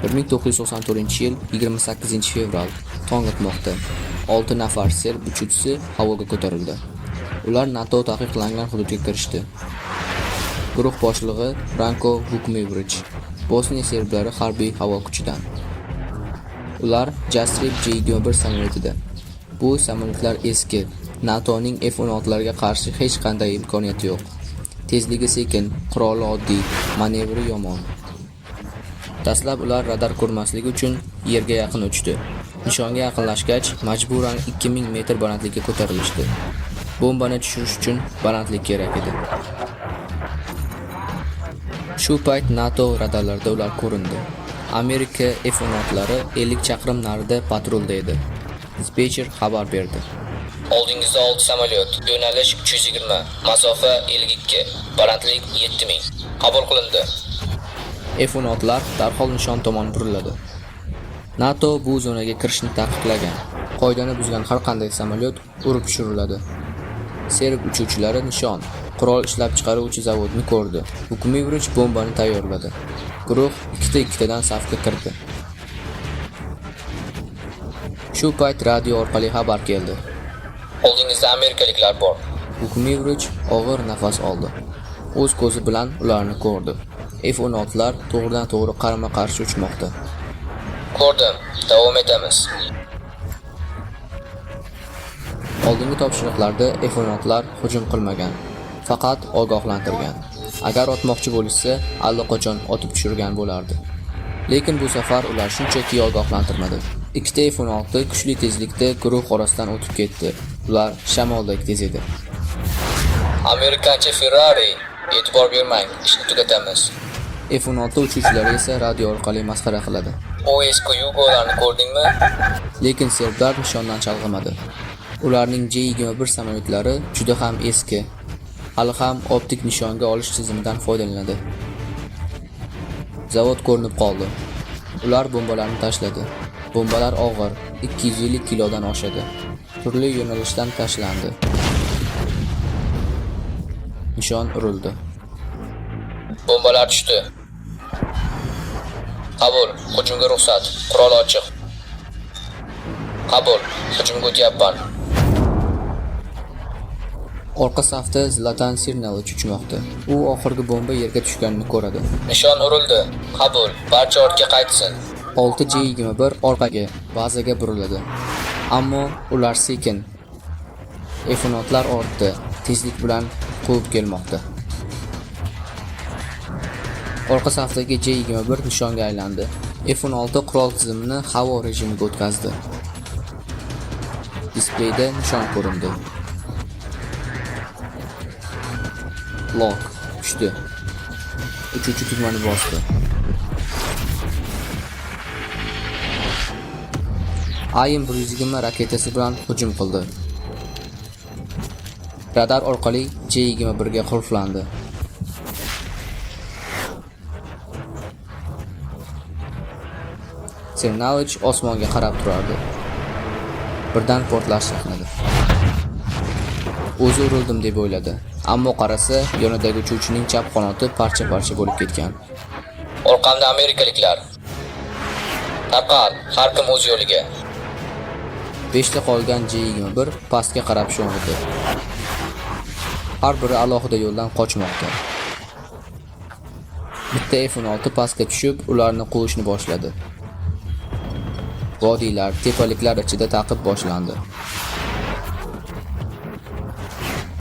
1994-yil 28-fevral tong otmoqda. 6 nafar serb uchuvchisi havoga ko'tarildi. Ular NATO taqiqlangan hududga kirishdi. Guruh boshlig'i Ranko Vukmirovic, Bosniya serblari harbiy havo kuchidan. Ular Jastreb J-21 samolyotida. Bu samolyotlar eski, NATOning F-16larga qarshi hech qanday imkoniyati yo'q. Tezligi sekin, quroli oddiy, manevri yomon. Dastlab ular radar ko'rmasligi uchun yerga yaqin uchdi. Nishonga yaqinlashgach, majburan 2000 metr balandlikka ko'tarilishdi. Bombani tushirish uchun balandlik kerak edi. Shu payt NATO radarlarida ular ko'rindi. Amerika F-16lari 50 chaqirim narida patrulda edi. Dispetcher xabar berdi. Oldingizda 6 samolyot, yo'nalish 320, masofa 52, balandlik 7000. Qabul qilindi. F-16lar darhol nishon tomon buriladi. NATO bu zonaga kirishni taqiqlagan. Qoidani buzgan har qanday samolyot urib tushiriladi. Serb uchuvchilari nishon, qurol ishlab chiqaruvchi zavodni ko'rdi. Vukmirovic bombani tayyorladi. Guruh ikkita-ikkitadan safga kirdi. Shu payt radio orqali xabar keldi. Oldingizda amerikaliklar bor. Vukmirovic og'ir nafas oldi. O'z ko'zi bilan ularni ko'rdi. F-16lar to'g'ridan-to'g'ri qarama-qarshi uchmoqda. Ko'rdim, davom etamiz. Oldingi topshiriqlarda F-16lar hujum qilmagan, faqat ogohlantirgan. Agar otmoqchi bo'lishsa, allaqachon otib tushirgan bo'lardi. Lekin bu safar ular shunchaki ogohlantirmadi. Ikkita F-16 kuchli tezlikda guruh orasidan o'tib ketdi. Ular shamoldek tez edi. Amerikancha Ferrari, e'tibor bermang, ishni tugatamiz. F-16 uchuvchilari esa radio orqali masxara qiladi. O eski Yugolarni ko'rdingmi? Lekin serblar nishondan chalg'imadi. Ularning J-21 samolyotlari juda ham eski. Hali ham optik nishonga olish tizimidan foydalanadi. Zavod ko'rinib qoldi. Ular bombalarni tashladi. Bombalar og'ir, 250 kilodan oshadi. Turli yo'nalishdan tashlandi. Nishon urildi. Bombalar tushdi. Qabul, hujumga ruxsat. Qurol ochiq. Qabul, hujumga o'tyapman. Orqa safda Zlatan Sirnalich uchmoqda. U oxirgi bomba yerga tushganini ko'radi. Nishon urildi. Qabul, barcha ortga qaytsin. 6 J-21 orqaga, bazaga buriladi. Ammo ular sekin. F-16lar ortda, tezlik bilan quvib kelmoqda. Orqa safdagi J-21 nishonga aylandi. F-16 qurol tizimini havo rejimiga o'tkazdi. Displeyda nishon ko'rindi. Lock tushdi. Uchuvchi tugmani bosdi. AIM-120 raketasi bilan hujum qildi. Radar orqali J-21 ga qulflandi. Sirnalich osmonga qarab turardi. Birdan portlash chaqnadi. O'zi urildim deb o'yladi. Ammo qarasa, yonidagi uchuvchining chap qanoti parcha-parcha bo'lib ketgan. Orqamda amerikaliklar. Tarqal, har kim o'z yo'liga. 5 ta qolgan J-21 pastga qarab sho'ng'idi. Har biri alohida yo'ldan qochmoqda. Bitta F-16 pastga tushib, ularni quvishni boshladi. Vodiylar, tepaliklar ichida ta'qib boshlandi.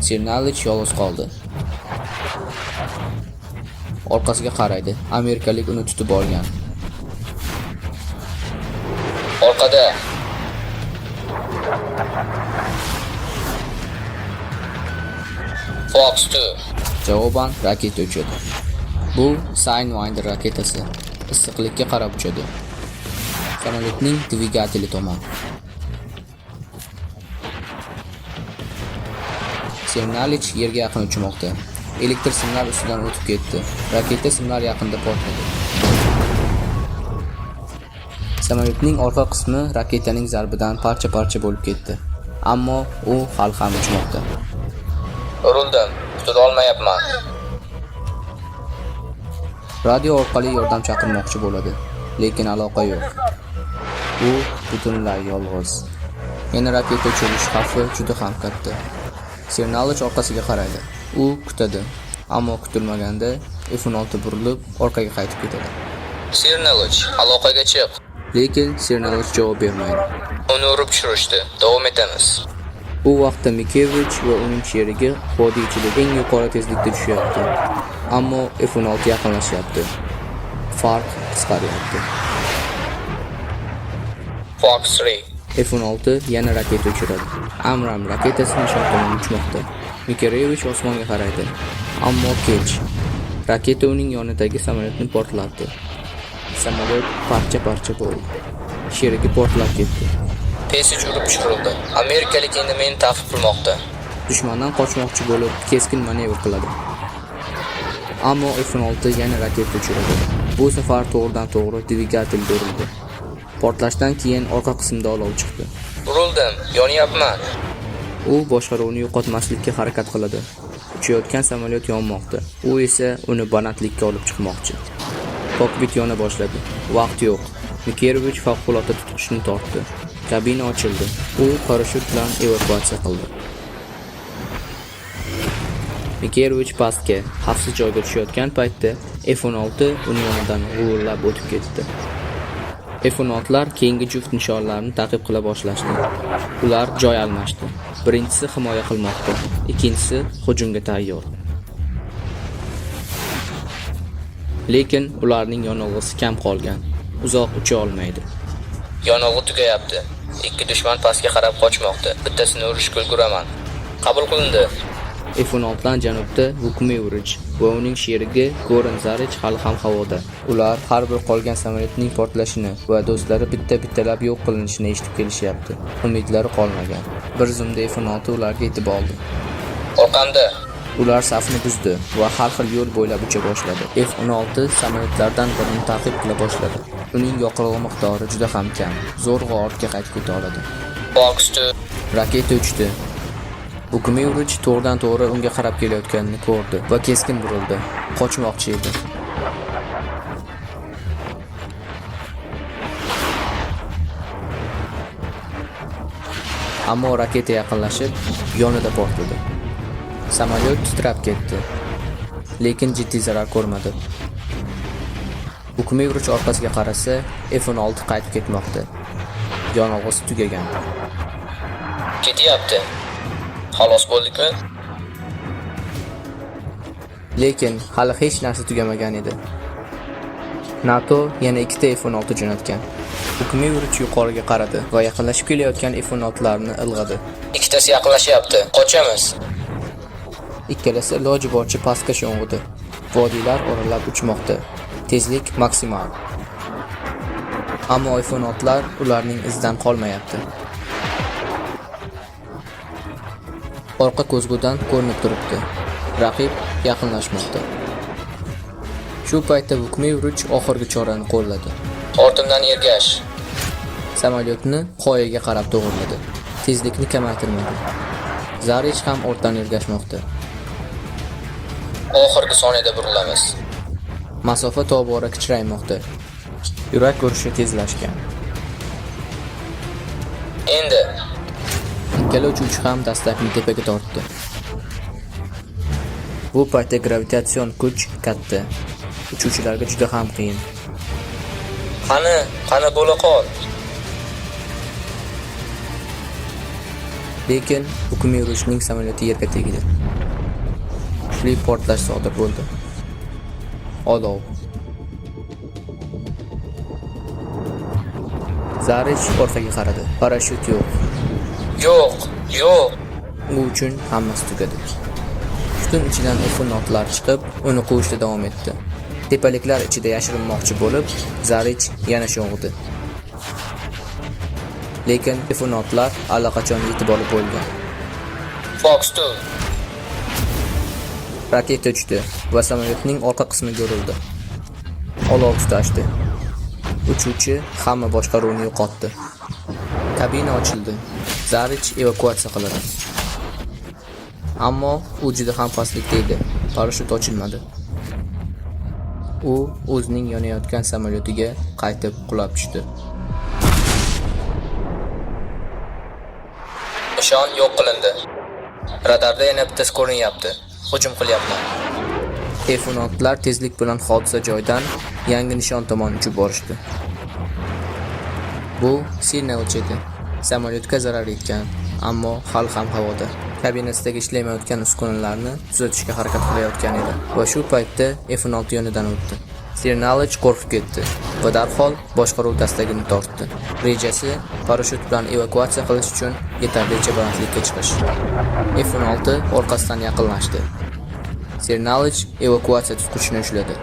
Sirnalich yolg'iz qoldi. Orqasiga qaraydi. Amerikalik uni tutib olgan. Orqada. Fox 2. Javoban raketa uchadi. Bu Sidewinder raketasi. Issiqlikka qarab uchadi. Samolyotning dvigateli tomon. Sirnalich yerga yaqin uchmoqda. Elektr simlar ustidan o'tib ketdi. Raketa simlar yaqinida portladi. Samolyotning orqa qismi raketaning zarbidan parcha-parcha bo'lib ketdi. Ammo u hali ham uchmoqda. Urildim, qutula olmayapman. Radio orqali yordam chaqirmoqchi bo'ladi. Lekin aloqa yo'q. U butunlay yolg'iz. Yana raketa uchirilish xavfi juda ham katta. Sirnalich orqasiga qaraydi. U kutadi. Ammo kutilmaganda F-16 burilib orqaga qaytib ketadi. Sirnalich, aloqaga chiq. Lekin Sirnalich javob bermaydi. Uni urib tushirishdi. Davom etamiz. Bu vaqtda Mikevich va uning sherigi vodiy ichida eng yuqori tezlikda tushyapti. Ammo F-16 yaqinlashyapti. Farq qisqaryapti. Fox 3. F-16 yana raketa uchiradi. Amram raketasi nishon tomon uchmoqda. Mikerevich osmonga qaraydi. Ammo kech. Raketa uning yonidagi samolyotni portlatdi. Samolyot parcha-parcha bo'ldi. Sherigi portlab ketdi. Pesich urib tushirildi. Amerikalik endi meni ta'qib qilmoqda. Dushmandan qochmoqchi bo'lib, keskin manevr qiladi. Ammo F-16 yana raketa uchiradi. Bu safar to'g'ridan-to'g'ri dvigatelga urildi. Portlashdan keyin orqa qismda olov chiqdi. Urildim, yonyapman. U boshqaruvni yo'qotmaslikka harakat qiladi. Uchayotgan samolyot yonmoqda. U esa uni balandlikka olib chiqmoqchi. Kokpit yona boshladi. Vaqt yo'q. Mikerovich favqulodda tutqichni tortdi. Kabina ochildi. U parashyut bilan evakuatsiya qildi. Mikerovich pastga, xavfsiz joyga tushayotgan paytda F-16 uning yonidan g'uvillab o'tib ketdi. F-16lar keyingi juft nishonlarni ta'qib qila boshlashdi. Ular joy almashdi. Birinchisi himoya qilmoqda, ikkinchisi hujumga tayyor. Lekin ularning yonilg'isi kam qolgan. Uzoq ucha olmaydi. Yonilg'i tugayapti. Ikki dushman pastga qarab qochmoqda. Bittasini urishga ulguraman. Qabul qilindi. F-16dan janubda Vukmirovic va uning sherigi Goran Zarich hali ham havoda. Ular har bir qolgan samolyotning portlashini va do'stlari bitta-bittalab yo'q qilinishini eshitib kelishyapti. Umidlari qolmagan. Bir zumda F-16 ularga yetib oldi. Orqamda. Ular safni buzdi va har xil yo'l bo'ylab ucha boshladi. F-16 samolyotlardan birini ta'qib qila boshladi. Uning yoqilg'i miqdori juda ham kam. Zo'rg'a ortga qaytib keta oladi. Fox 2. Raketa uchdi. Vukmirovic to'g'ridan-to'g'ri unga qarab kelayotganini ko'rdi va keskin burildi. Qochmoqchi edi. Ammo raketa yaqinlashib, yonida portladi. Samolyot titrab ketdi, lekin jiddiy zarar ko'rmadi. Vukmirovic orqasiga qarasa, F-16 qaytib ketmoqda. Yonilg'isi tugagan. Ketyapti. Xalos bo'ldikmi? Lekin hali hech narsa tugamagan edi. NATO yana ikkita F-16 jo'natgan. Vukmirovic yuqoriga qaradi va yaqinlashib kelayotgan F-16larni ilg'adi. Ikkitasi yaqinlashyapti. Qochamiz. Ikkalasi iloji boricha pastga sho'ng'idi. Vodiylar oralab uchmoqda. Tezlik maksimal. Ammo F-16lar ularning izidan qolmayapti. Orqa ko'zgudan ko'rinib turibdi. Raqib yaqinlashmoqda. Shu paytda Vukmirovic oxirgi chorani qo'lladi. Ortimdan ergash. Samolyotni qoyaga qarab to'g'riladi. Tezlikni kamaytirmadi. Zarich ham ortdan ergashmoqda. Oxirgi soniyada burilamiz. Masofa tobora kichraymoqda. Yurak urishi tezlashgan. Endi Ikkala uchuvchi ham dastakni tepaga tortdi. Bu paytda gravitatsion kuch katta. Uchuvchilarga juda ham qiyin. Qani, qani bo'la qol. Lekin Vukmirovichning samolyoti yerga tegdi. Kuchli portlash sodir bo'ldi. Olov. Zarich orqaga qaradi. Parashyut yo'q. Yo'q, yo'q. U uchun hammasi tugadi. Tutun ichidan F-16lar chiqib, uni quvishda davom etdi. Tepaliklar ichida yashirinmoqchi bo'lib, Zarich yana sho'ng'idi. Lekin F-16lar allaqachon yetib olib bo'lgan. Fox 2. Raketa uchdi va samolyotning orqa qismiga urildi. Olov tutashdi. Uchuvchi hamma boshqaruvni yo'qotdi. Kabina ochildi. Zarich evakuatsiya qiladi. Ammo u juda ham pastlikda edi. Parashyut ochilmadi. U o'zining yonayotgan samolyotiga qaytib qulab tushdi. Nishon yo'q qilindi. Radarda yana bittasi ko'rinyapti. Hujum qilyapman. F-16lar tezlik bilan hodisa joyidan yangi nishon tomon uchib borishdi. Bu Sirnelch edi. Samolyotga zarar yetgan, ammo hali ham havoda. Kabinasidagi ishlamayotgan uskunalarni tuzatishga harakat qilayotgan edi va shu paytda F-16 yonidan o'tdi. Sirnalich qo'rqib ketdi va darhol boshqaruv dastagini tortdi. Rejasi parashyut bilan evakuatsiya qilish uchun yetarlicha balandlikka chiqish. F-16 orqasidan yaqinlashdi. Sirnalich evakuatsiya tutqichini ushladi.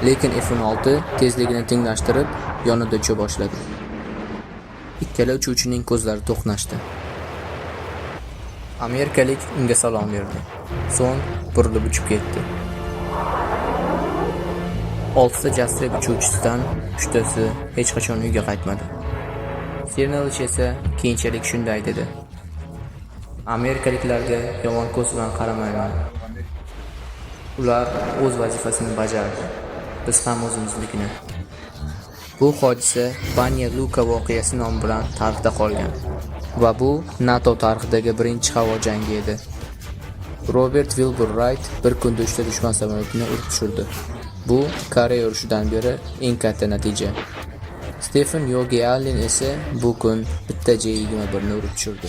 Lekin F-16 tezligini tenglashtirib, yonida ucha boshladi. Ikkala uchuvchining ko'zlari to'qnashdi. Amerikalik unga salom berdi. So'ng burilib uchib ketdi. 6 ta Jastreb uchuvchisidan 3 tasi hech qachon uyga qaytmadi. Sirnalich esa keyinchalik shunday dedi: "Amerikaliklarga yomon ko'z bilan qaramayman. Ular o'z vazifasini bajardi. Biz ham o'zimiznikini." Bu hodisa Banya Luka voqeasi nomi bilan tarixda qolgan va bu NATO tarixidagi birinchi havo jangi edi. Robert Wilbur Wright bir kunda 3 ta dushman samolyotini urib tushirdi. Bu Koreya urushidan beri eng katta natija. Stephen Yogi Allen esa bu kun bitta J-21 ni urib tushirdi.